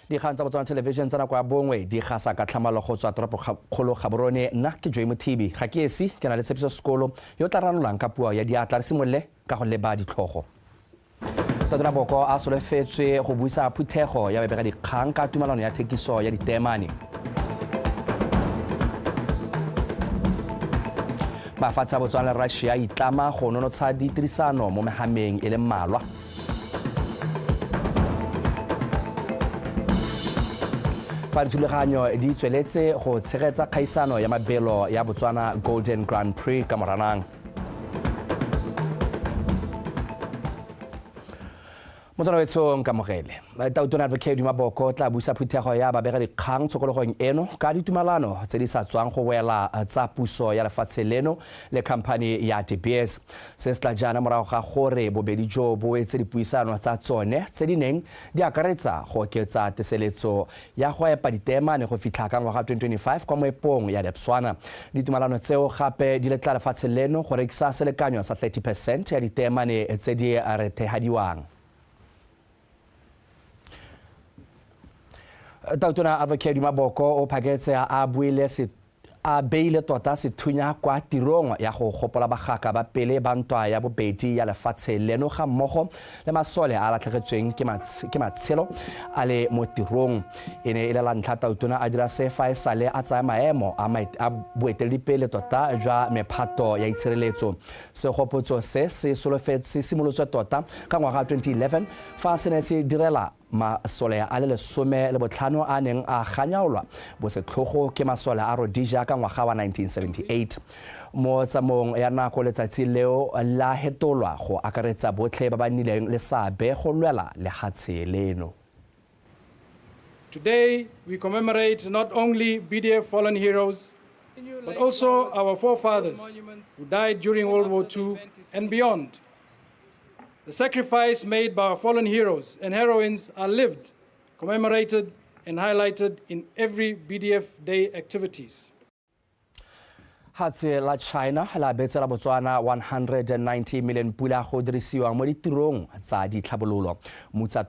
Dikgang tsa Botswana Television tsa nako ya bongwe di gasa ka tlhamalo go tswa toropokgolo Gaborone. Nna ke Joy Mothibi, ga ke esi, ke na le Tshepiso Sekolo yo tla ranolang ka puo ya diatla. Re simolole ka go leba ditlhogo. Tatona Boko a solofetswe go buisa phuthego ya babegadikgang ka tumalano ya thekiso ya diteemane. Mafatshe a Botswana le Russia itlama go nonotsha ditirisano mo mehameng e le mmalwa. Fa dithulaganyo di tsweletse go tshegetsa kgaisano ya mabelo ya Botswana Golden Grand Prix ka Moranang. Motswana wetsho, nkamogele. Tautona Advocate Duma Boko tla busa phuthego ya babegadikgang tshokologong eno ka ditumalano tse di sa tswang go wela tsa puso ya lefatshe leno le khamphani ya De Beers. Se se tla jaana morago ga gore bobedi jo bo wetse dipuisano tsa tsone tse di neng di akaretsa go oketsa teseletso ya go epa diteemane go fitlha ka ngwaga 2025 kwa moepong ya Debswana. Ditumalano tseo gape di letla lefatshe leno go rekisa selekanyo sa 30 percent ya diteemane tse di rethehadiwang. Tautona Advocate Duma Boko o phaketse a buile a beile tota sethunya kwa tirong ya go gopola bagaka ba pele ba ntwa ya bobedi ya lefatshe leno ga mmogo le masole a latlhegetsweng ke matshelo a le mo tirong. E ne e le la ntlha tautona a dira se fa e sale a tsaya maemo a boeteledipele tota jwa mephato ya itshireletso. Segopotso se se solofetse se simolotswe tota ka ngwaga 2011 fa se ne se direla masole a le 15 a neng a ganyaolwa bosetlhogo ke masole a Rhodesia ka ngwaga wa 1978. Mo tsamaong ya nako letsatsi leo la hetolwa go akaretsa botlhe ba ba nnileng le seabe go lwela lehatshe leno. Today, we commemorate not only BDF fallen heroes, but also our forefathers who died during World War II and beyond. The sacrifice made by our fallen heroes and heroines are lived, commemorated, and highlighted in every BDF Day activities. Hatshe la China la betsela Botswana 190 million pula go dirisiwa mo ditirong tsa ditlhabololo. Mutsa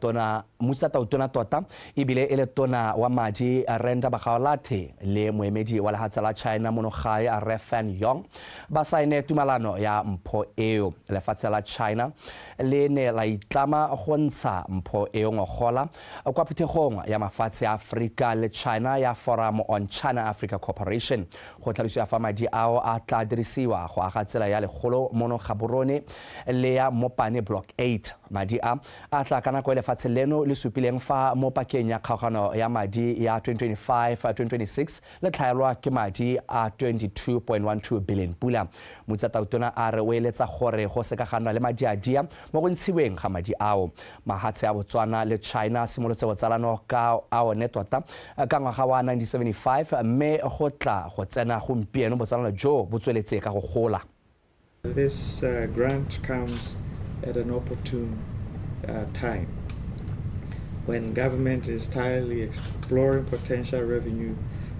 tautona tota ebile e le tona wa madi Renda Bagaolathe le moemedi wa lehatshe la China mono gae Rre Fan Yong ba saene tumalano ya mpho eo. Lefatshe la China le ne la itlama go ntsha mpho eo ngogola kwa phuthegong ya mafatshe a Afrika le China ya Forum on China-Africa Cooperation. Go tlhalosiwa fa madi ao a tla dirisiwa go aga tsela ya legolo mono Gaborone le ya Mopane Block 8. Madi a a tla ka nako e lefatshe leno le supileng fa mo pakeng ya kgaogano ya madi ya 2025-2026 le tlhaelwa ke madi a 22.12 billion pula. Mutsa Tautona a re o eletsa gore go seka ga nna le madiadia mo go ntshiweng ga madi ao. Mahatshe a Botswana le China a simolotse botsalano ka a one tota ka ngwaga wa 1975 mme go tla go tsena gompieno botsalano jo bo tsweletse ka go gola. This grant comes at an opportune time when government is tirelessly exploring potential revenue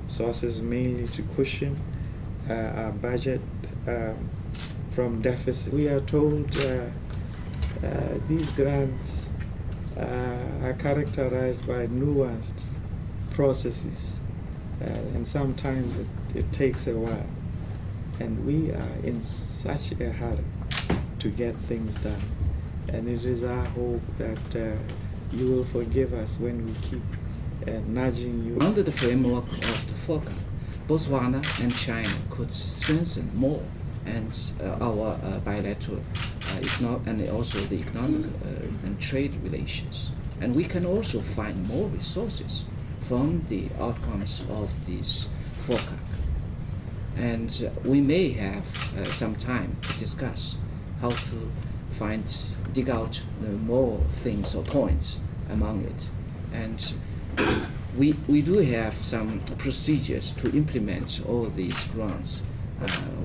sources, mainly to cushion our budget from deficit. We are told these grants are characterized by nuanced processes, and sometimes it takes a while. And we are in such a hurry to get things done. And it is our hope that you will forgive us when we keep nudging you. Under the framework of the FOCAC, Botswana and China could strengthen more and our bilateral and also the economic and trade relations. And we can also find more resources from the outcomes of this FOCAC. And we may have some time to discuss how to dig out more things or points among it. And we do have some procedures to implement all these grants.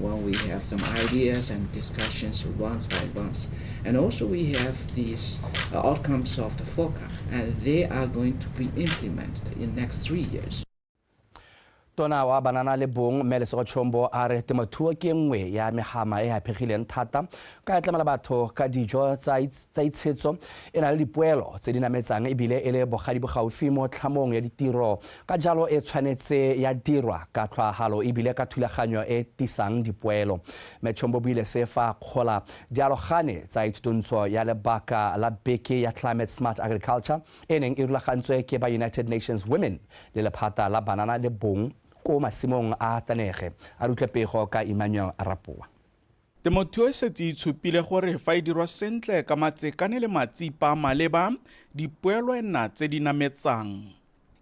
When we have some ideas and discussions once by once. And also we have these outcomes of the FOCAC, and they are going to be implemented in the next 3 years. Tona wa banana le bong Mme Lesego Chombo a re temothuo ke nngwe ya megama e haphegileng thata ka e tlamela batho ka dijo tsa itshetso, e na le dipoelo tse di nametsang ebile e le bogadi bogaufi mo tlhamong ya ditiro, ka jalo e tshwanetse ya dirwa ka tlhoahalo ebile ka thulaganyo e tisang dipoelo. Mme Chombo buile se fa kgola dialogane tsa ithutontsho ya lebaka la beke ya Climate Smart Agriculture e neng e rulagantswe ke ba United Nations Women le lephata la banana le bong ko masimong a Tlanege. A re utlwe pego ka Emmanuel Rapoa. Temothuo e setse e itshupile gore fa e dirwa sentle ka matsekane le matsipa a maleba, dipoelo e nna tse di nametsang.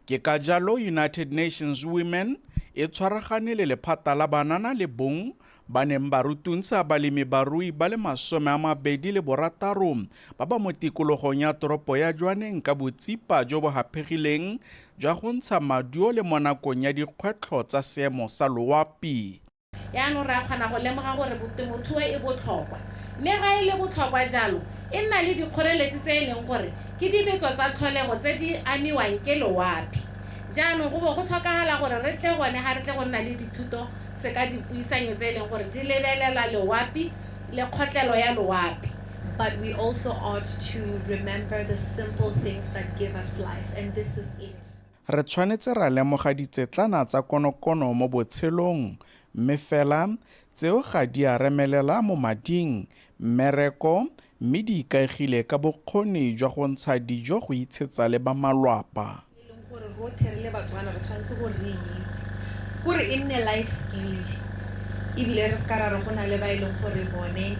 Ke ka jalo United Nations Women e tshwaragane le lephata la banana le bong ba neng ba rutuntsha balemi barui ba le 26 ba ba mo tikologong ya toropo ya Jwaneng ka botsipa jo bo haphegileng jwa go ntsha maduo le mo nakong ya dikgwetlho tsa seemo sa loapi. Yaanong re a kgona go lemoga gore temothuo e botlhokwa, mme ga e le botlhokwa jalo e nna le dikgoreletsi tse e leng gore ke dibetso tsa tlholego tse di amiwang ke loapi. Jaanong go bo go tlhokagala gore re tle gone ga re tle go nna le dithuto se ka dipuisanyo tse e leng gore di lebelela loapi le kgotlelo ya loapi. But we also ought to remember the simple things that give us life, and this is it. Re tshwanetse ra lemoga ditsetlana tsa konokono mo botshelong, mme fela tseo ga di a remelela mo mading, mmereko, mme di ikaegile ka bokgoni jwa go ntsha dijo go itshetsa le ba malwapa. E leng gore rotlhe re le Batswana re tshwanetse gore re itse gore e nne life skill, ebile re se ka ra re go na le ba e leng gore bone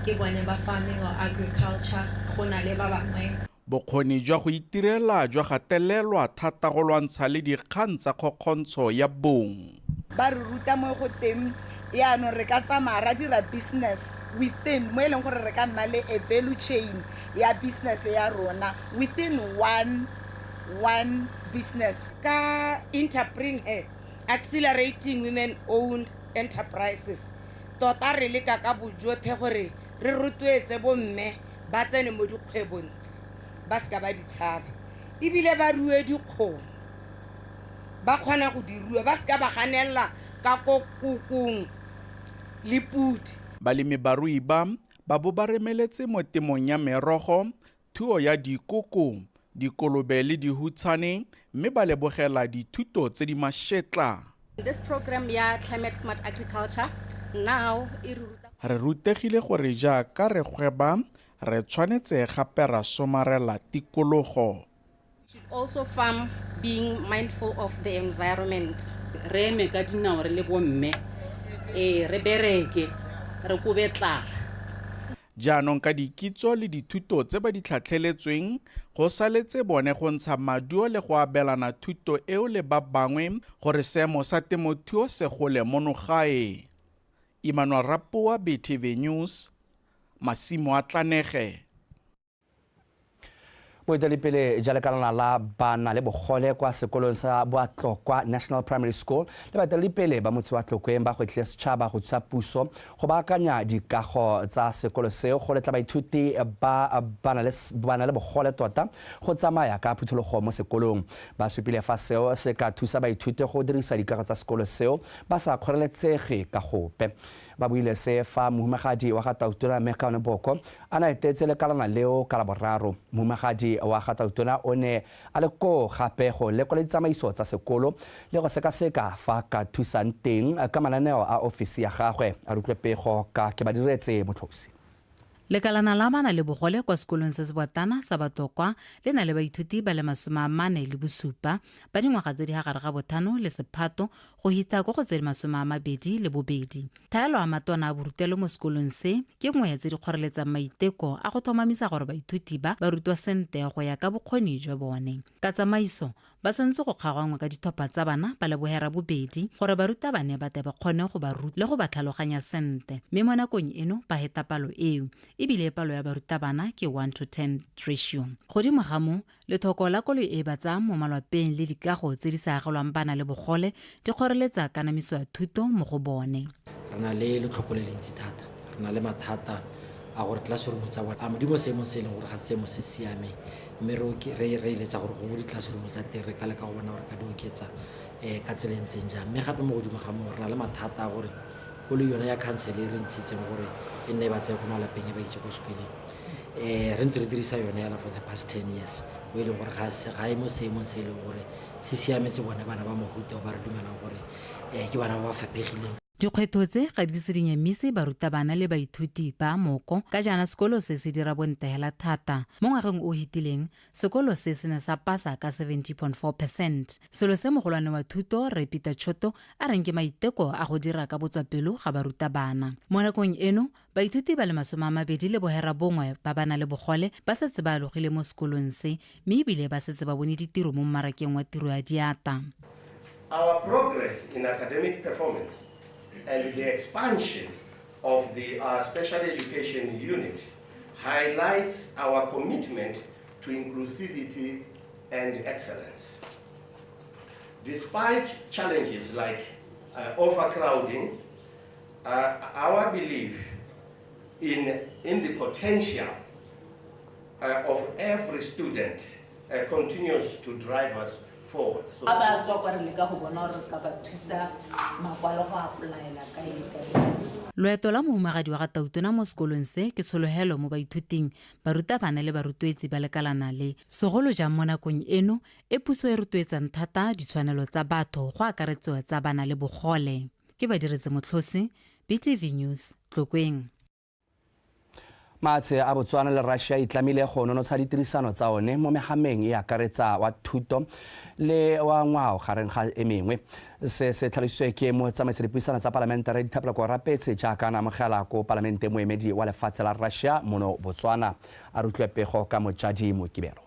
ke bone ba farming or agriculture, go na le ba bangwe. Bokgoni jwa go itirela jwa gatelelwa thata go lwantsha le dikgang tsa kgokgontsho ya bong. Ba re ruta mo go teng yaanong re ka tsamaya ra dira business within mo e leng gore re ka nna le a value chain ya business ya rona within one business. Ka entrepreneur accelerating women owned enterprises, tota re leka ka bojotlhe gore re rotloetse bomme ba tsene mo dikgwebong tse, ba seka ba di tshaba, ebile ba rue dikgomo, ba kgona go di rua, ba seka ba ganelela ka ko kokong le pudi. Balemi barui ba ba bo ba remeletse mo temong ya merogo, thuo ya dikoko, dikolobe le dihutshane, mme ba lebogela dithuto tse di mašetla. This program ya Climate Smart Agriculture now e re ruta Re rutegile gore jaaka re gweba re tshwanetse gape ra somarela tikologo. Should also farm being mindful of the environment. Re eme ka dinao re le bomme, re bereke, re kobe tlala. Jaanong ka dikitso le dithuto tse ba di tlhatlheletsweng, go saletse bone go ntsha maduo le go abelana thuto eo le ba bangwe gore seemo sa temothuo se gole mono gae. Emmanuel Rapoa, BTV News, masimo a Tlanege. Boeteledipele ja lekalana la bana le bogole kwa sekolong sa Boatlokwa National Primary School le baeteledipele ba motse wa Tlokweng ba gwetlhile setšhaba go thusa puso go baakanya dikago tsa sekolo seo go letla baithuti ba bana le bogole tota go tsamaya ka phuthologo mo sekolong. Ba supile fa seo se ka thusa baithuti go dirisa dikago tsa sekolo seo ba sa kgoreletsege ka gope. Ba buile se fa mohumagadi wa ga Tautona Mme Kaone Boko a na etetse lekalana leo ka Laboraro. Mohumagadi wa ga Tautona o ne a le koo gape go lekola ditsamaiso tsa sekolo le go sekaseka fa ka thusang teng ka mananeo a ofisi ya gagwe. A re utlwe pego ka ke ba diretse Motlhosi. Lekalana la bana le bogole kwa sekolong se se botana sa Batlokwa le na le baithuti ba le 47 ba dingwaga tse di ha gare ga 5 le sephato go hita ko go tse di 22. Thaelo a matona a borutelo mo sekolong se ke nngwe ya tse di kgoreletsang maiteko a go tlhomamisa gore baithuti ba ba rutwa sente go ya ka bokgoni jwa bone. Ka tsamaiso ba tshwanetse go kgaoganngwa ka ditlhopha tsa bana ba le 12 gore barutabane ba tle ba kgone go ba ruta le go ba tlhaloganya sente, mme mo nakong eno ba heta palo eo, ebile palo ya barutabana ke 1 to 10 ratio. Godimo ga moo, lethoko la koloi e ba tsayang mo malwapeng le dikago tse di sa agelwang bana le bogole di kgoreletsa kanamiso ya thuto mo go bone. Re na le letlhoko le lentsi thata, re na le mathata a gore classroom tsa bona a modimo seemo se e leng gore ga seemo se siameng, mme re eletsa gore gongwe di-classroom tsa teng re ka leka go bona gore ka di oketsa, um ka tsela e ntseng jang. Mme gape mo godimo ga moo re na le mathata a gore koloi yone ya council e re ntshitseng gore e nne e ba tseye ko malapeng e ba ise ko sekoleng, um re ntse re dirisa yone yana for the past 10 years, mo e leng gore ga e mo seemong se e leng gore se siametse bone bana ba mohuta o ba re dumelang gore um ke bana ba ba faphegileng. Dikgwetho tse ga di se di nyamise barutabana le baithuti ba moko ka jaana sekolo se se dira bontle hela thata. Mo ngwageng o o fetileng, sekolo se se ne sa pasa ka 70.4 percent. Selo se mogolwane wa thuto, Rre Peter Choto, a reng ke maiteko a go dira ka botswapelo ga barutabana. Mo nakong eno, baithuti ba le 29 ba ba na le bogole ba setse ba alogile mo sekolong se mme ebile ba setse ba bone ditiro mo mmarakeng wa tiro ya diata. Our progress in academic performance and the expansion of the special education unit highlights our commitment to inclusivity and excellence. Despite challenges like overcrowding, our belief in the potential of every student continues to drive us forward. So Ga ba tswa kwa, re leka go bona gore re ka ba thusa makwalo go applyela kae le kae. Loeto la mohumagadi wa ga Tautona mo sekolong se ke tshologelo mo baithuting, barutabana le barotloetsi ba lekalana le, segolo jang mo nakong eno e puso e rotloetsang thata ditshwanelo tsa batho go akaretsiwa tsa bana le bogole. Ke Badiretse Motlhosi, BTV News, Tlokweng. Mahatshe a Botswana le Russia itlamile go nonotsha ditirisano tsa one mo mehameng e akaretsa wa thuto le wa ngwao gareng ga e mengwe. Se se tlhalositswe ke motsamaisa dipuisano tsa palamente Rre Dithapelo Korapetse jaaka a ne amogela ko palamente moemedi wa lefatshe la Russia mono Botswana. A re utlwe pego ka Mojadi Mokibelo.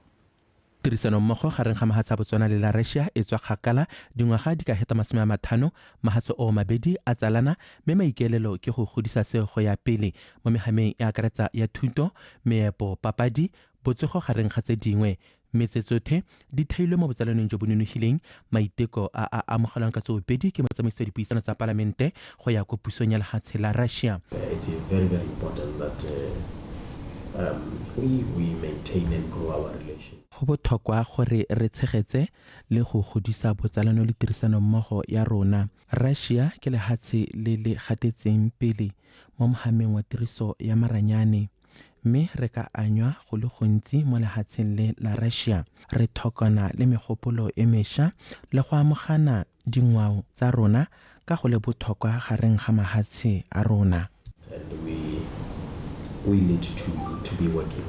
Tirisanommogo gareng ga mahatshe a Botswana le la Russia e tswa kgakala dingwaga di ka heta 50. Mahatshe oo mabedi a tsalana mme maikaelelo ke go godisa se go ya pele mo mehameng e akaretsa ya thuto, meepo, papadi, botsogo gareng ga tse dingwe. Mme tse tsothe di thailwe mo botsalanong jo bo nonofileng, maiteko a a amogelwang ka tsoopedi ke motsamaisi wa dipuisano tsa palamente go ya ko pusong ya lehatshe la Russia. It's very, very important that we maintain and grow our relations. Go botlhokwa gore re tshegetse le go godisa botsalano le tirisanommogo ya rona. Russia ke lehatshe le le gatetseng pele mo mohameng wa tiriso ya maranyane, mme re ka anywa go le gontsi mo lehatsheng le la Russia. Re tlhokana le megopolo e mešwa le go amogana dingwao tsa rona ka go le botlhokwa gareng ga mahatshe a rona. And we need to be working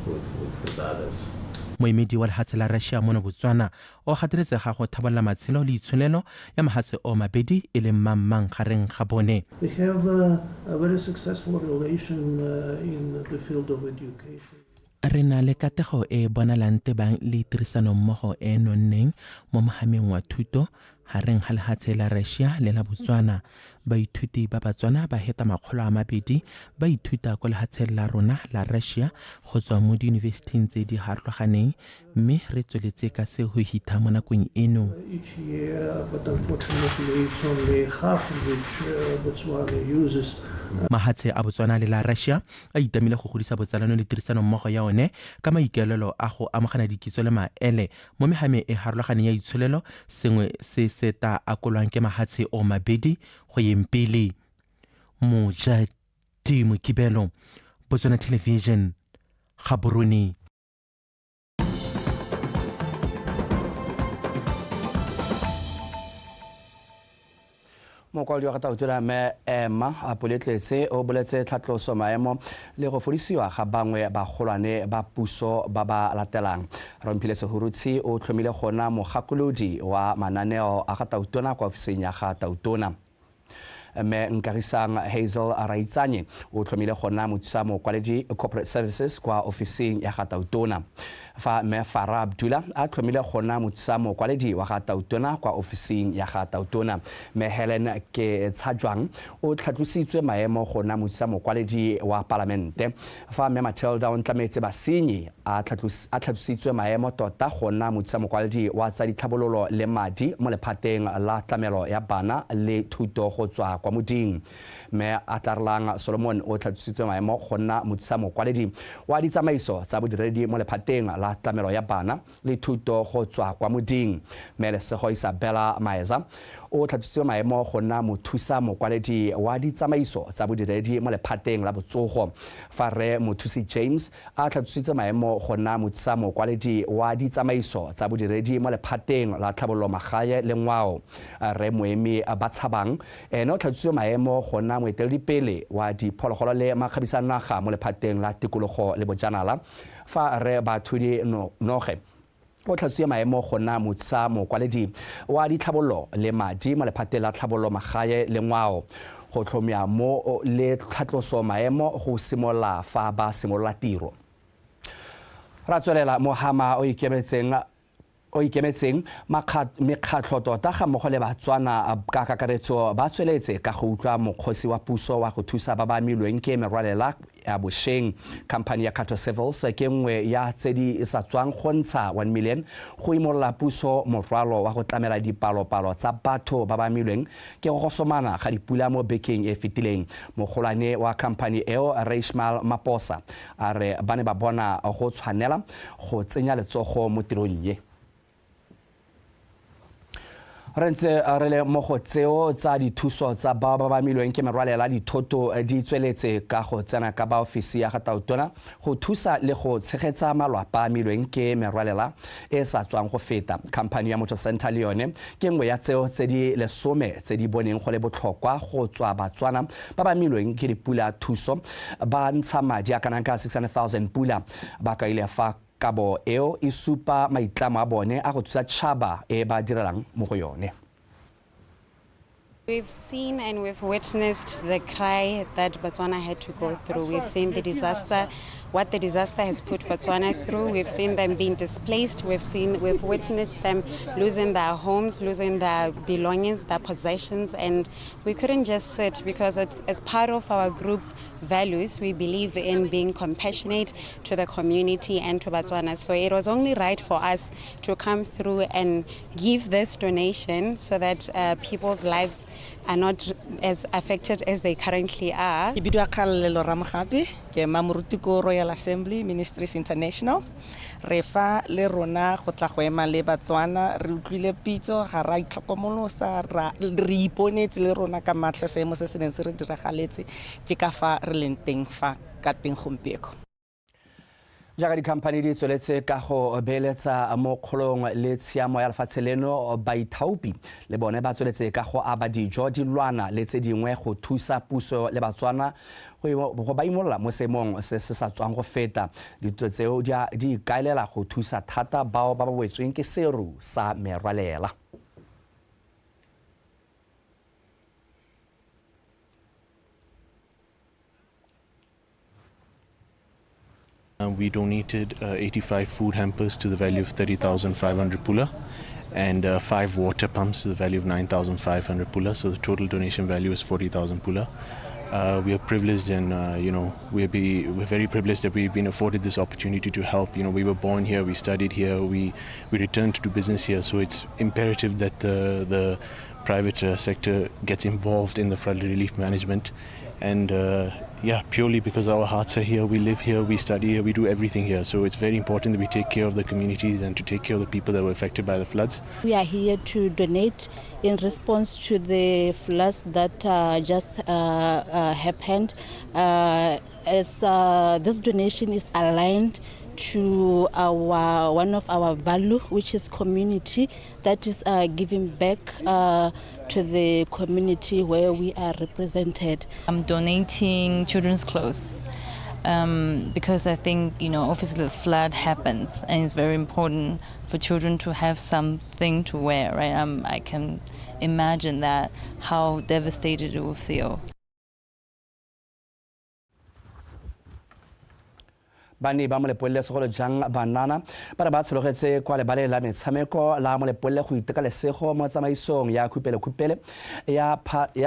with others. Moemedi wa lehatshe la Russia mono Botswana o gateletse ga go thabolola matshelo le itsholelo ya mahatshe o mabedi e leng mang-mang gareng ga bone. We have a very successful relation in the field of education. Re na le katego e bonalang tebang le tirisanommogo e nonneng mo mohameng wa thuto gareng ga lehatshe la Russia le la Botswana. Baithuti ba Batswana ba heta 200 ba ithuta ko lehatsheng la rona la Russia go tswa mo diyunibesithing tse di harologaneng, mme re tsweletse ka se go hitha mo nakong eno. Each year, but unfortunately it's only half which Botswana uses. Mahatshe a Botswana le la Russia a itamile go godisa botsalano le tirisanommogo ya one ka maikaelelo a go amogana dikitso le maele mo mehameng e harologaneng ya itsholelo, sengwe se se ta akolwang ke mahatshe o mabedi go yeng pele. Mojadi Mokibelo, Botswana Television, Gaborone. Mokwadi wa ga Tautona Mme Emma Poletletse o boletse tlhatloso maemo le go fodisiwa ga bangwe bagolwane ba puso ba ba latelang. Romphile Sehurutshi o tlhomile gona mogakolodi wa mananeo a ga Tautona kwa ofising ya ga Tautona. Mme Nkagisang Hazel Raitsanye o tlhomile gona mothusa mokwaledi Corporate Services kwa ofising ya ga Tautona. Fa Mme Farah Abdullah a tlhomile gona mothusa mokwaledi wa ga Tautona kwa ofising ya ga Tautona. Mme Helen Ketshajwang o tlhatlositswe maemo gona mothusa mokwaledi wa palamente. Fa Mme Matilda Ontlametse Basenyi a tlhatlositswe maemo tota gona mothusa mokwaledi wa tsa ditlhabololo le madi mo lephateng la tlamelo ya bana le thuto go tswa kwa moding. Mme Atlarelang Solomon o tlhatlositswe maemo go nna mothusa mokwaledi wa ditsamaiso tsa bodiredi mo lephateng la la Tlamelo ya Bana le Thuto go tswa kwa moding. Mme Lesego Isabella Maeza o tlhatlositswe maemo go nna mothusa mokwaledi wa ditsamaiso tsa bodiredi mo lephateng la botsogo, fa Rre Mothusi James a tlhatlositse maemo go nna mothusa mokwaledi wa ditsamaiso tsa bodiredi mo lephateng la tlhabololo magae le ngwao. Rre Moemi Batshabang ene o tlhatlositswe maemo go nna moeteledipele wa diphologolo le makgabisanaga mo lephateng la tikologo le bojanala, fa Rre Bathudi Noge o tlhatswiye maemo go nna motsa mokwaledi wa ditlhabololo le madi mo lephateng la tlhabololo magae le ngwao. Go tlhomya mo le tlhatloso maemo go simolola fa ba simolola tiro. Ra tswelela mohama o ikemetseng o ikemetseng, mekgatlho tota ga mmogo le Batswana ka kakaretso ba tsweletse ka go utlwa mokgosi wa puso wa go thusa ba ba amilweng ke merwalela ya bosheng. Khamphani ya Khato Civils ke nngwe ya tse di sa tswang go ntsha 1 million go imolola puso morwalo wa go tlamela dipalopalo tsa batho ba ba amilweng ke go gosomana ga dipula mo bekeng e fetileng. Mogolwane wa khamphani eo, Rre Ishmael Maposa, a re ba ne ba bona go tshwanela go tsenya letsogo mo tirong ye. Re ntse re le mo go tseo tsa dithuso tsa bao ba ba amilweng ke merwalela, dithoto di tsweletse ka go tsena ka ba ofisi ya ga Tautona go thusa le go tshegetsa malwapa a amilweng ke merwalela e sa tswang go feta. Khamphani ya Motor Centre le yone ke nngwe ya tseo tse di lesome tse di boneng go le botlhokwa go tswa Batswana ba ba amilweng ke dipula thuso ba ntsha madi a kanang ka 600,000 pula. Ba kaile fa kabo eo e supa maitlamo a bone a go thusa tšhaba e ba direlang mo go yone. We've seen and we've witnessed the cry that Botswana had to go through. We've seen the disaster, what the disaster has put Botswana through. We've seen them being displaced. We've witnessed them losing their homes, losing their belongings, their possessions, and we couldn't just sit because as part of our group values, we believe in being compassionate to the community and to Botswana. So it was only right for us to come through and give this donation so that people's lives are not as affected as they currently are. Ke bidiwa Kgalalelo Ramogapi, ke mamoruti ko Royal Assembly Ministries International. Re fa le rona go tla go ema le Batswana, re utlwile pitso, ga ra itlhokomolosa, re iponetse le rona ka matlho seemo se se neng se re diragaletse, ke ka fa re leng teng fa ka teng gompieno. Jaaka dikhamphani di tsweletse ka go beeletsa mo kgolong le tshiamo ya lefatshe leno, baithaopi le bone ba tsweletse ka go aba dijo, dilwana le tse dingwe go thusa puso le Batswana go ba imolola mo seemong se se sa tswang go feta. Dithuto tseo di ikaelela go thusa thata bao ba ba wetsweng ke seru sa merwalela. We donated 85 food hampers to the value of 30,500 pula and 5 water pumps to the value of 9,500 pula. So the total donation value is 40,000 pula. We are privileged and we're very privileged that we've been afforded this opportunity to help. You know, we were born here, we studied here, we returned to do business here. So it's imperative that the private sector gets involved in the flood relief management. And purely because our hearts are here, we live here, we study here, we do everything here. So it's very important that we take care of the communities and to take care of the people that were affected by the floods. We are here to donate in response to the floods that just happened. As this donation is aligned to our one of our value, which is community, that is giving back to the community where we are represented. I'm donating children's clothes because I think, obviously the flood happens and it's very important for children to have something to wear, right? I can imagine that, how devastated it will feel. Banni ba Molepolole segolo jang banana ba re ba tshologetse kwa lebaleng la metshameko la Molepolole go iteka lesego mo tsamaisong ya khupele-khupele ya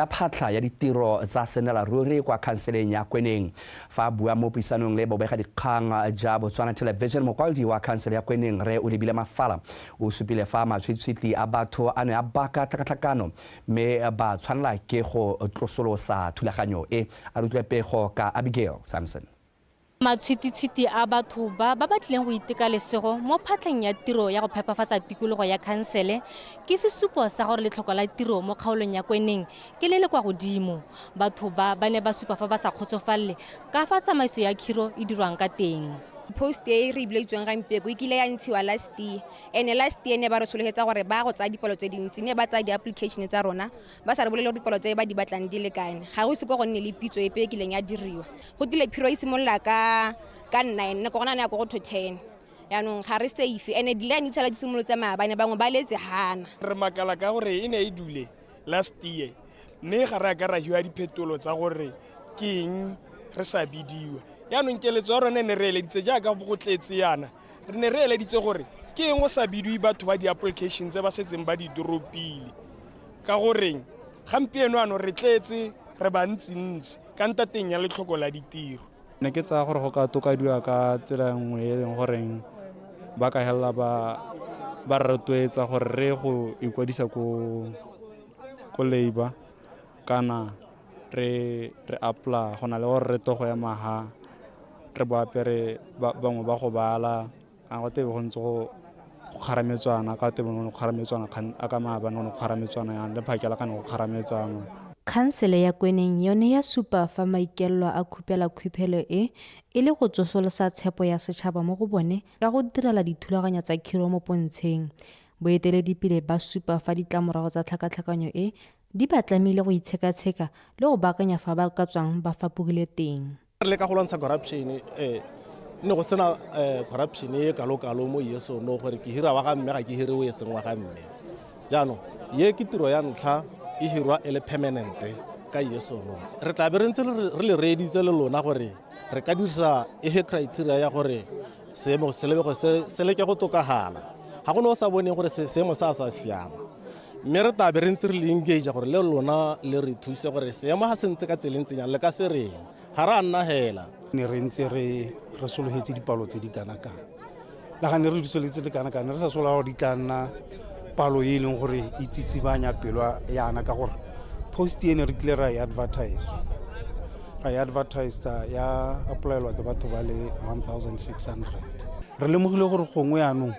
phatlha ya ditiro tsa senela ruri kwa khanseleng ya Kweneng. Fa bua mo puisanong le bobegadikgang ja Botswana Television, mokwaledi wa khansele ya Kweneng Rre Olebile Mafala o supile fa matshwitshwiti a batho a ne a baka tlhakatlhakano mme ba tshwanela ke go tlosolosa thulaganyo e. A re utlwe pego ka Abigail Sampson. Matshwititshwiti a batho ba ba batlileng go iteka lesego mo phatlheng ya tiro ya go phepafatsa tikologo ya khansele ke sesupo sa gore letlhoko la tiro mo kgaolong ya Kweneng ke le le kwa godimo. Batho ba ba ne ba supa fa ba sa kgotsofalele ka fa tsamaiso ya khiro e dirwang ka teng. Post e re ibileditsweng gampieko e kile ya ntshiwa last year, and last year ne ba re sologetsa gore ba go tsaya dipalo tse dintsi, ne ba tsaya di-application tsa rona ba sa re bolele gore dipalo tse ba di batlang di lekane. Ga go se ko go nne le pitso epe e kileng ya diriwa. Go tile phiro e simolola ka 9, nako gona ne ya ko go to 10. Yaanong ga re safe, and di-line di tshala di simolotse maabane, bangwe ba letse hana. Re makala ka gore e ne e dule last year, mme ga re a ka ra hiwa diphetolo tsa gore ke eng re sa bidiwa. Yaanong keletso ya rona e ne re eleditse jaaka go tletse yana, re ne re eleditse gore ke eng go sa bidiwe batho ba di-application tse ba setseng ba di doropile, ka goreng gampieno ano re tletse re bantsintsi ka ntateng ya letlhoko la ditiro. Ne ke tsaya gore go ka tokadiwa ka tsela nngwe e leng goreng ba ka helela ba re rotloetsa gore re go ikwadisa ko labor kana re apply, go na le gore re to go ema ha re bo apere bangwe ba go bala a go tebe go ntse go kgarametswana ka tebe go kgarametswana a ka maabane go kgarametswana yang le phakela kana go kgarametswana. Khansele ya Kweneng yone ya supa fa maikaelelo a khupela khupelo e e le go tsosolosa tshepo ya setšhaba mo go bone ka go direla dithulaganyo tsa khiro mo pontsheng. Boeteledipele ba supa fa ditlamorago tsa tlhakatlhakanyo e di ba tlamehile go itshekatsheka le go baakanya fa ba ka tswang ba fapogile teng. Re leka go lwantsha corruption, ne go sena corruption e kalo-kalo mo yeso no gore ke hira wa ga mme ga ke hire o e seng wa ga mme. Jaanong ye ke tiro ya ntlha e hirwa e le permanent ka yeso no. Re tla be re ntse re le reeditse le lona gore re ka dirisa ehe criteria ya gore seemo se lebego se leke go tokagala. Ga go ne o sa boneng gore seemo se a sa siama. Mme re tla be re ntse re le engage gore le lona le re thuse gore seemo ga se ntse ka tsela e ntseng jang le ka se reng. Ga re a nna hela. Ne re ntse re sologetse dipalo tse di kana kang. Le ga ne re di sologetse di kana kang, ne re sa sola gore di tla nna palo e leng gore e tsitsibanya pelo yana, ka gore post e ne re kile ra e advertise. Ra e advertise ya applyelwa ke batho ba le 1600. Re lemogile gore gongwe yaanong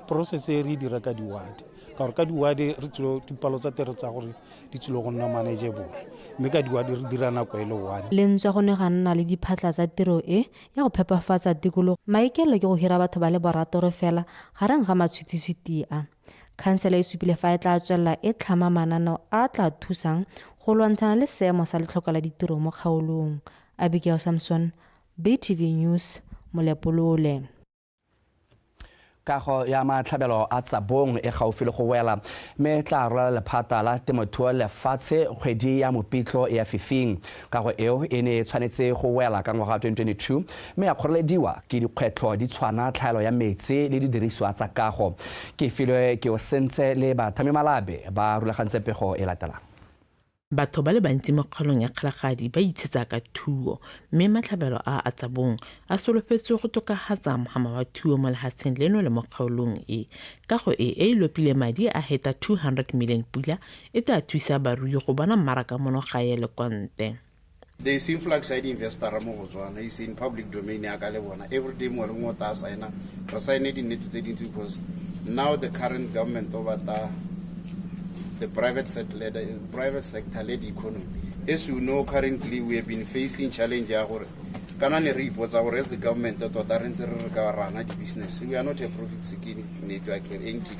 process e re e dira ka di-ward, ka gore ka di-ward re tsilo dipalo tsa teng tsa gore di tsilo go nna manageable, mme ka di-ward re dira nako e le one. Le ntswa go ne ga nna le diphatlha tsa tiro e ya go phepafatsa tikologo, maikaelelo ke go hira batho ba le barataro fela gareng ga matshwititshwiti a. Khansele e supile fa e tla tswelela e tlhama mananeo a a tla thusang go lwantshana le seemo sa letlhoko la ditiro mo kgaolong. Abigail Samson, BTV News, Molepolole. Kago ya matlhabelo a Tsabong e gaufi le go wela, mme tla rola lephata la temothuo lefatshe kgwedi ya Mopitlo ya fifing. Kago eo e ne e tshwanetse go wela ka ngwaga wa 2022, mme ya kgorelediwa ke dikgwetlho di tshwana tlhaelo ya metsi le didiriswa tsa kago. Ke filwe ke o sentse le bathami Malabe ba rulagantse pego e latelang. Batho ba le bantsi mo kgaolong ya Kgalagadi ba itshetsa ka thuo, mme matlhabelo a a Tsabong a solofetswe go tokafatsa mohama wa thuo mo lefatsheng leno le mo kgaolong e. Kago e e lopile madi a heta 200 million pula e tla thusa barui go bona mmaraka mono gae le kwa ntle. There is influx ya di-investor mo Botswana, is in public domain ya ka le bona. Every day mongwe le mongwe o tla signa, re sign dinnete tse dintsi because now the current government o batla the private sector led economy. As you know, currently we have been facing challenge ya gore kana ne re ipotsa gore as the government tota re ntse re re ka rana di-business. We are not a profit seeking network entity,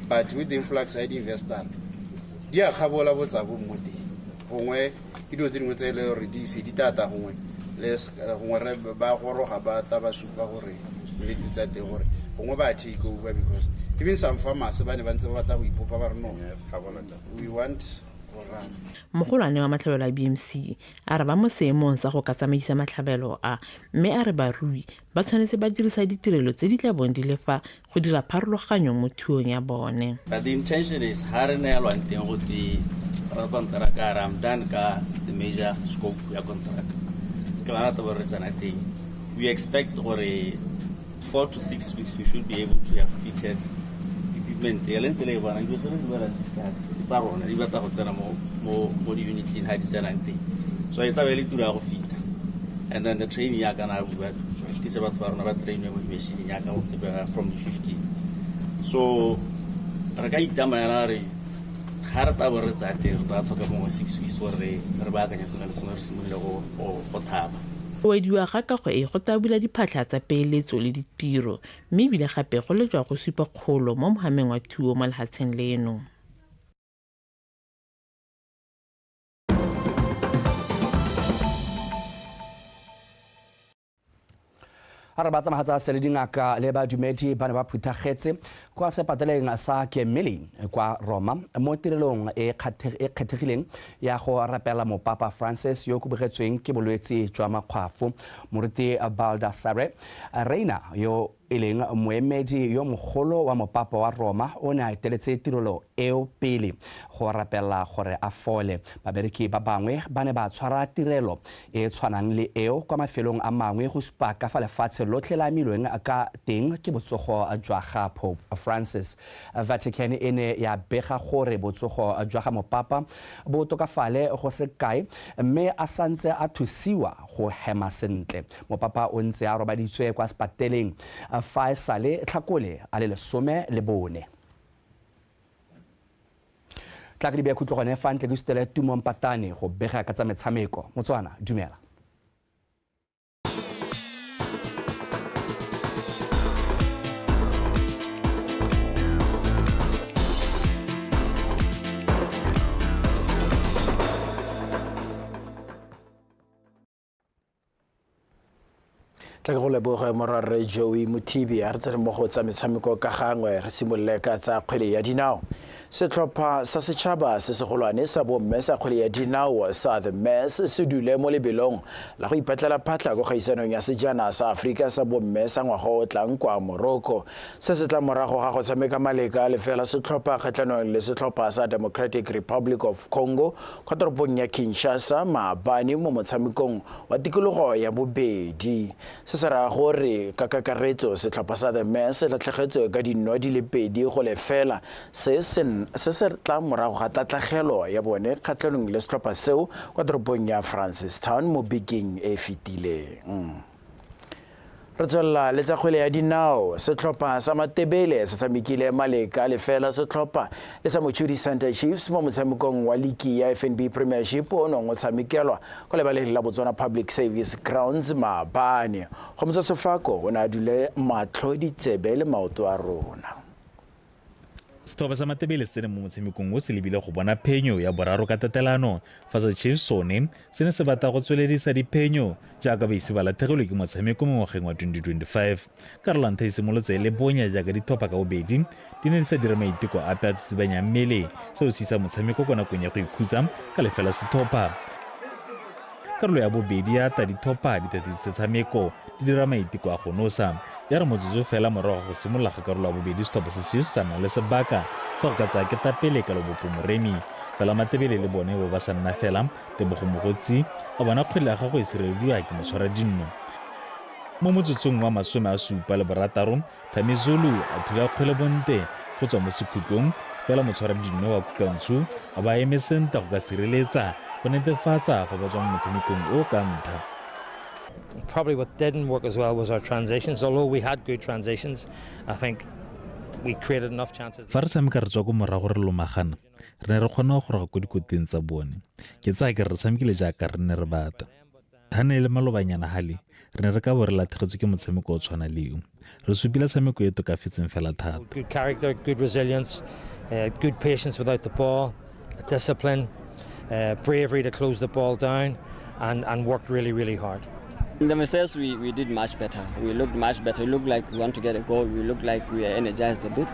but with the influx ya di-investor di a kgabola boTsabong mo teng. Gongwe ke dilo tse dingwe tse e le gore di ise di tata gongwe le gongwe re ba goroga ba tla ba supa gore nnete tsa teng gore gongwe ba take over, because even some farmers ba ne ba ntse ba batla go ipopa ba re no, we want go run. Mogolwane wa matlhabelo a BMC a re ba mo seemong sa go ka tsamaisa matlhabelo a, mme a re barui ba tshwanetse ba dirisa ditirelo tse di tla bong di le fa go dira pharologanyo mo thuong ya bone. But the intention is ha re neelwang teng go te ra konteraka, re am done ka the major scope ya konteraka. Ke ba rata gore re tsena teng. We expect gore 4 to 6 weeks we should be able to have fitted equipment. E le ntse le e bona, dilo tse re di bonang di tsa rona, di batla go tsena mo di-uniting ha di tsenang teng. So e tla be e le tiro ya go fita. And then the training ya kana bua re tlise batho ba rona ba trainwe mo di-machining yaka go tebega from the 15. So re ka itamela re ga re tabo re tsaya teng re tla tlhoka mongwe 6 weeks gore re baakanye sengwe le sengwe re simolole go thaba. Go wediwa ga kago e go tla bula diphatlha tsa peeletso le ditiro mme ebile gape go lejwa go supa kgolo mo mohameng wa thuo mo lehatsheng leno. A re ba tsamagatsa se le dingaka le badumedi ba ne ba phuthagetse kwa sepateleng sa Gemelli kwa Roma mo tirelong e kgethegileng ya go rapela mopapa Francis yo kubogetsweng ke bolwetse jwa makgwafo. Moruti Baldassare Reina yo e leng moemedi yo mogolo wa mopapa wa Roma o ne a eteletse tirelo eo pele go rapela gore a fole. Babereki ba bangwe ba ne ba tshwara tirelo e tshwanang le eo kwa mafelong a mangwe go supa ka fa lefatshe lotlhe le amilweng ka teng ke botsogo jwa ga Pope Francis. Vatican e ne ya bega gore botsogo jwa ga mopapa bo tokafale go se kae mme a santse a thusiwa go hema sentle. Mopapa o ntse a robaditswe kwa sepateleng fa e sale Tlhakole a le 14. Tla ke di bea khutlo gone fa ntle ke sutele Tumo Mpatane go bega ka tsa metshameko. Motswana, dumela. Tla ke go leboge morwarre Joey Mothibi. A re tsene mo go tsa metshameko ka gangwe, re simolole ka tsa kgwele ya dinao. Setlhopha sa setšhaba se segolwane sa bomme sa kgwele ya dinao sa The Mess se dule mo lebelong la go ipatlela phatlha ko kgaisanong ya sejana sa Aforika sa bomme sa ngwaga o tlang kwa Morocco. Se se tla morago ga go tshameka maleka lefela setlhopha kgatlhanong le setlhopha sa Democratic Republic of Congo kwa toropong ya Kinshasa maabane mo motshamekong wa tikologo ya bobedi. Se se raya gore ka kakaretso setlhopha sa The Mess se latlhegetswe ka dino di le 2-0. Se se tla morago ga tatlhegelo ya bone kgatlhanong le setlhopha seo kwa toropong ya Francistown mo bekeng e fetileng. Re tswelela le tsa kgwele ya dinao. Setlhopha sa Matebele se tshamekile maleka lefela setlhopha le sa Mochudi Center Chiefs mo motshamekong wa liki ya FNB Premiership o nong o tshamekelwa kwa lebaleng la Botswana Public Service Grounds maabane. Gomotso Sefako o ne a dule matlho, ditsebe le maoto a rona. Setlhopha sa Matebele se tsene mo motshamekong o se lebile go bona phenyo ya boraro ka tatelano, fa sa Chiefs sone se ne se batla go tsweledisa diphenyo jaaka ba ise ba latlhegelwe ke motshameko mo ngwageng wa 2025. Karolo ya ntlha e simolotse e le bonya jaaka ditlhopha ka bobedi di ne di sa dire maiteko ape a tsitsibanyang mmele, seo se isa motshameko kwa nakong ya go ikhutsa ka lefela setlhopha. Karolo ya bobedi ya ta ditlhopha di thatisitse tshameko di dira maiteko a go nosa. Ya re motsotso fela morago ga go simolola ga karolo ya bobedi setlhopha se Chiefs sa nna le sebaka sa go ka tsaya ketapele ka Lobopo Moremi. Fela Matebele le bone bo ba sa nna fela, Tebogo Mogotsi a bona kgwele ya gagwe e sirelediwa ke motshwara dinno. Mo motsotsong wa 76, Thami Zulu a thula kgwele bonte go tswa mo sekhutlong, fela motshwara dinno wa Kukantshu a ba eme sentle go ka sireletsa go netefatsa fa ba tswa mo motshamekong o ka ntlha. Probably what didn't work as well was our transitions. Although we had good transitions, I think we created enough chances. Fa re tshameka re tswa ko morago re lomagana, re ne re kgona go goroga ko dikoteng tsa bone. Ke tsaya ke re tshamekile jaaka re ne re batla. Ha ne e le malobanyana hale, re ne re ka bo re latlhegetswe ke motshameko o tshwana le o. Re supile tshameko e tokafetseng fela thata. Good character, good resilience, good patience without the ball, discipline, bravery to close the ball down, and worked really, really hard. In the Messiahs, we did much better. We looked much better. We looked like we want to get a goal. We looked like we are energized a bit.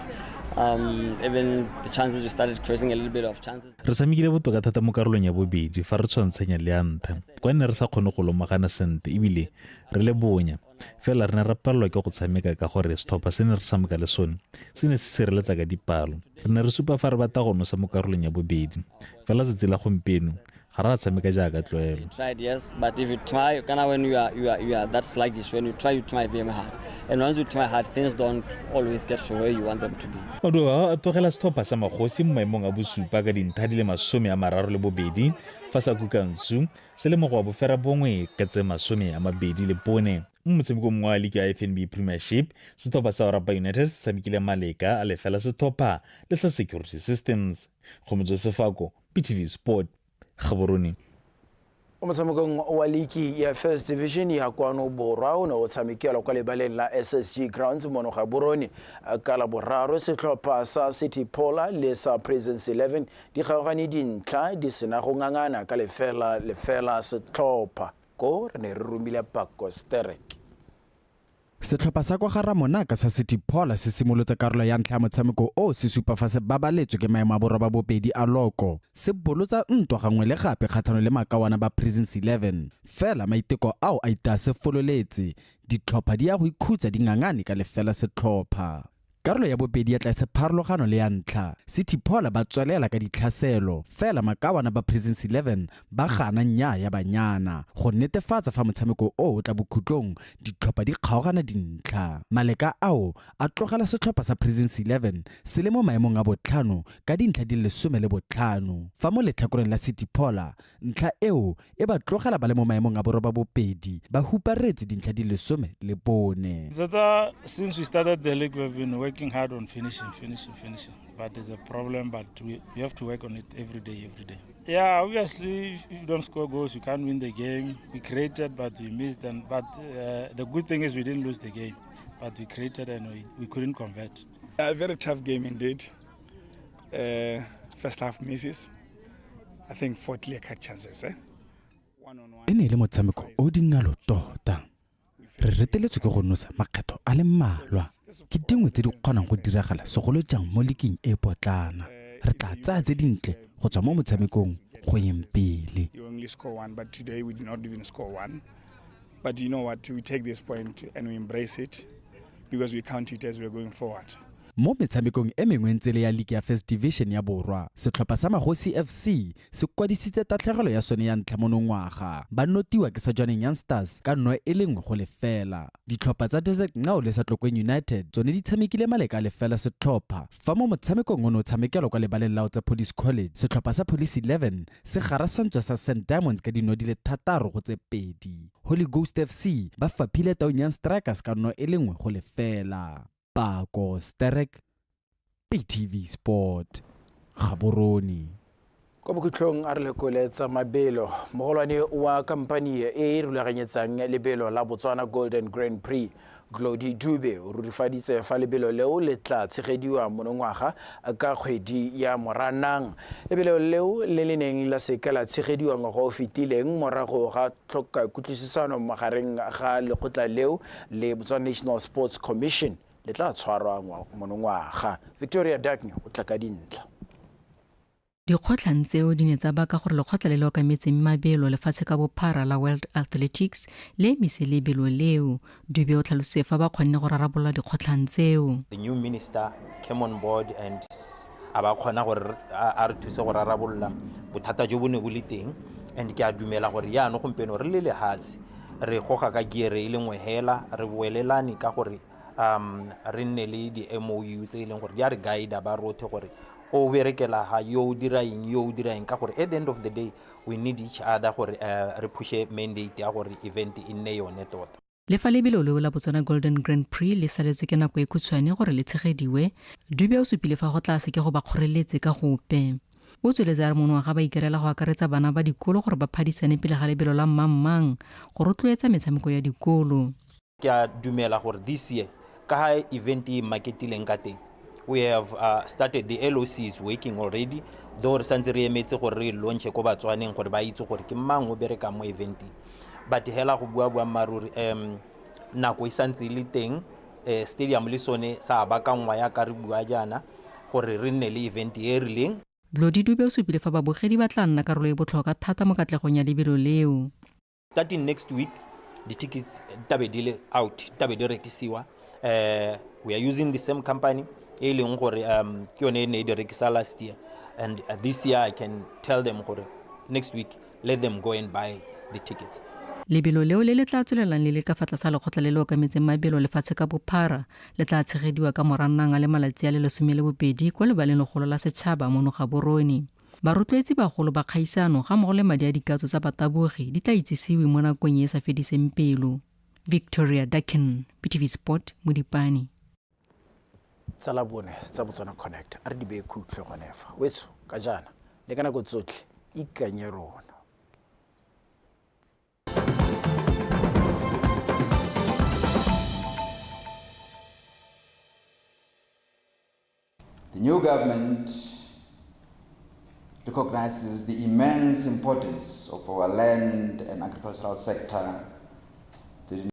Even the chances, we started creating a little bit of chances. Re tshamekile botoka thata mo karolong ya bobedi fa re tshwantshanya le ya ntlha. Kwa ne re sa kgone go lomagana sentle ebile re le bonya. Fela re ne re palelwa ke go tshameka ka gore setlhopha se ne re tshameka le sone se ne se sireletsa ka dipalo. Re ne re supa fa re batla go nosa mo karolong ya bobedi. Fela tsatsi la gompieno Ga re a tshameka jaaka tlwaelo. Tried, yes, but if you try, kind of when you are that sluggish, when you try very hard. And once you try hard, things don't always get to where you want them to be. Maduo ao a tlogela setlhopha sa Magosi mo maemong a bosupa ka dintlha di le 32, fa sa Kukansu se le mo go wa boferabongwe ka tse 24. Mo motshamekong mongwe wa liki ya FNB Premiership, setlhopha sa Orapa United se tshamekile maleka a lefela setlhopha le sa Security Systems. Kgomotso Sefako, BTV Sport, Gaborone. O motshamekong wa liki ya First Division ya kwano Borwa o ne o tshamekelwa kwa lebaleng la SSG Grounds mono Gaborone ka la boraro, setlhopha sa City Pola le sa Prisons 11 di kgaogane dintlha di sena go ngangana ka 0-0 setlhopha. Ko re ne re romile Pako Sterek. Setlhopha sa kwa ga Ramonaka sa City Pola se simolotse karolo ya ntlha ya motshameko o se supa fa se babaletswe ke maemo a 82 a loko, se bolotsa ntwa gangwe le gape kgatlhanong le makawana ba Prisons 11. Fela maiteko ao a itaa se fololetse, ditlhopha di ya go ikhutsa di ngangane ka lefela setlhopha. Karolo ya bobedi ya tla se pharologano le ya ntlha. City Pola ba tswelela ka ditlhaselo, fela makawana ba Prisons 11 ba gana nnyaa ya banyana. Go netefatsa fa motshameko o o tla bokhutlong, ditlhopha di kgaogana dintlha. Maleka ao a tlogela setlhopha sa Prisons 11 se le mo maemong a botlhano ka dintlha di le 15, fa mo letlhakoreng la City Pola ntlha eo e ba tlogela ba le mo maemong a 82 ba huparetse dintlha di le 14. Zata, since we started the league, we've been working hard on finishing, finishing, finishing. But there's a problem, but we have to work on it every day, every day. Yeah, obviously, if you don't score goals, you can't win the game. We created, but we missed. But the good thing is we didn't lose the game. But we created and we couldn't convert. A very tough game indeed. First half misses. I think four clear-cut chances. Eh? E ne e le motshameko o dingalo tota. Re reteletswe ke go nosa makgetho a le mmalwa. Ke dingwe tse di kgonang go diragala, segolo jang mo liking e potlana. Re tla tsaya tse dintle go tswa mo motshamekong go yeng pele. You only score one, but today we did not even score one. But you know what? We take this point and we embrace it because we count it as we're going forward. Mo metshamekong e mengwe ntse le ya liki ya First Division ya Borwa, setlhopha sa Magosi FC se kwadisitse tatlhegelo ya sone ya ntlha monongwaga, ba notiwa ke sa Jwaneng Young Stars ka 1-0. Ditlhopha tsa Desert Ngao le sa Tlokweng United tsone di tshamekile maleka a lefela setlhopha, fa mo motshamekong o ne o tshamekelwa kwa lebaleng la tsa Police College, setlhopha sa Police 11 se garasantswe sa St Diamonds ka dino di le 6-2. Holy Ghost FC ba faphile Taung Young Strikers ka 1-0. Pako Sterek, BTV Sport, Gaborone. Kwa bokhutlhong a re lekole tsa mabelo. Mogolwane wa kampani e e rulaganyetsang lebelo la Botswana Golden Grand Prix, Glody Dube, o rurifaditse fa lebelo leo le tla tshegediwa monongwaga ka kgwedi ya Moranang. Lebelo leo le le neng la seka la tshegediwa ngwaga o fetileng morago ga tlhoka kutlwisisano magareng ga lekgotla leo le Botswana National Sports Commission, le tla tshwarwa monongwaga. Victoria Dagney o tla ka dintlha. Dikgotlhang tseo di ne tsa baka gore lekgotla le le okametseng mabelo lefatshe ka bophara la World Athletics le emise lebelo leo. Dube o tlhalositse fa ba kgonne go rarabolola dikgotlhang tseo. The new minister came on board and a ba kgona gore a re thuse go rarabolola bothata jo bo ne bo le teng, and ke a dumela gore yaanong gompieno re le lehatshe re goga ka gear e le nngwe hela, re boelelane ka gore re nne le di-MOU tse e leng gore di a re guide ba rothe gore o berekela ga yo o dira eng, yo o dira eng, ka gore at the end of the day we need each other gore re pushe mandate ya gore event e nne yone tota. Le fa lebelo leo la Botswana Golden Grand Prix le saletswe ke nako e khutshwane gore le tshegediwe, Dube o supile fa go tla seke go ba kgoreletse ka gope. O tsweletse a re monongwaga ba ikaelela go akaretsa bana ba dikolo gore ba phadisane pele ga lebelo la mmangmang go rotloetsa metshameko ya dikolo. Ke a dumela gore this year, ka ga event e marketileng ka teng, we have started, the LOC is working already, though re santse re emetse gore re launche ko Batswaneng gore ba itse gore ke mang o berekang mo eventing. But hela go bua boammaaruri, nako e santse e le teng, stadium le sone sa baakangwa yaka re bua jaana gore re nne le event e e rileng. Glody Dube o supile fa babogedi ba tla nna karolo e botlhokwa thata mo katlegong ya lebelo leo. Starting next week, di-tickets tabe di le out, tabe di rekisiwa. We are using the same company e leng gore ke yone e ne e di rekisa last year, and this year I can tell them gore next week let them go and buy the tickets. Lebelo leo le le tla tswelelang le le ka fa tlase lekgotla le le okametseng mabelo lefatshe ka bophara le tla tshegediwa ka Moranang a le malatsi a le 12 kwa lebaleng legolo la setšhaba mono Gaborone. Barotloetsi bagolo ba kgaisano ga mmogo le madi a dikatso tsa batabogi di tla itsisiwe mo nakong e e sa fediseng pelo. Victoria Dakin, BTV Sport, Modipane. Tsa Labone tsa Botswana Connect a re di beye khutlo gone fa. Wetsho ka jaana le ka nako tsotlhe ikanye rona. The new government recognizes the immense importance of our land and agricultural sector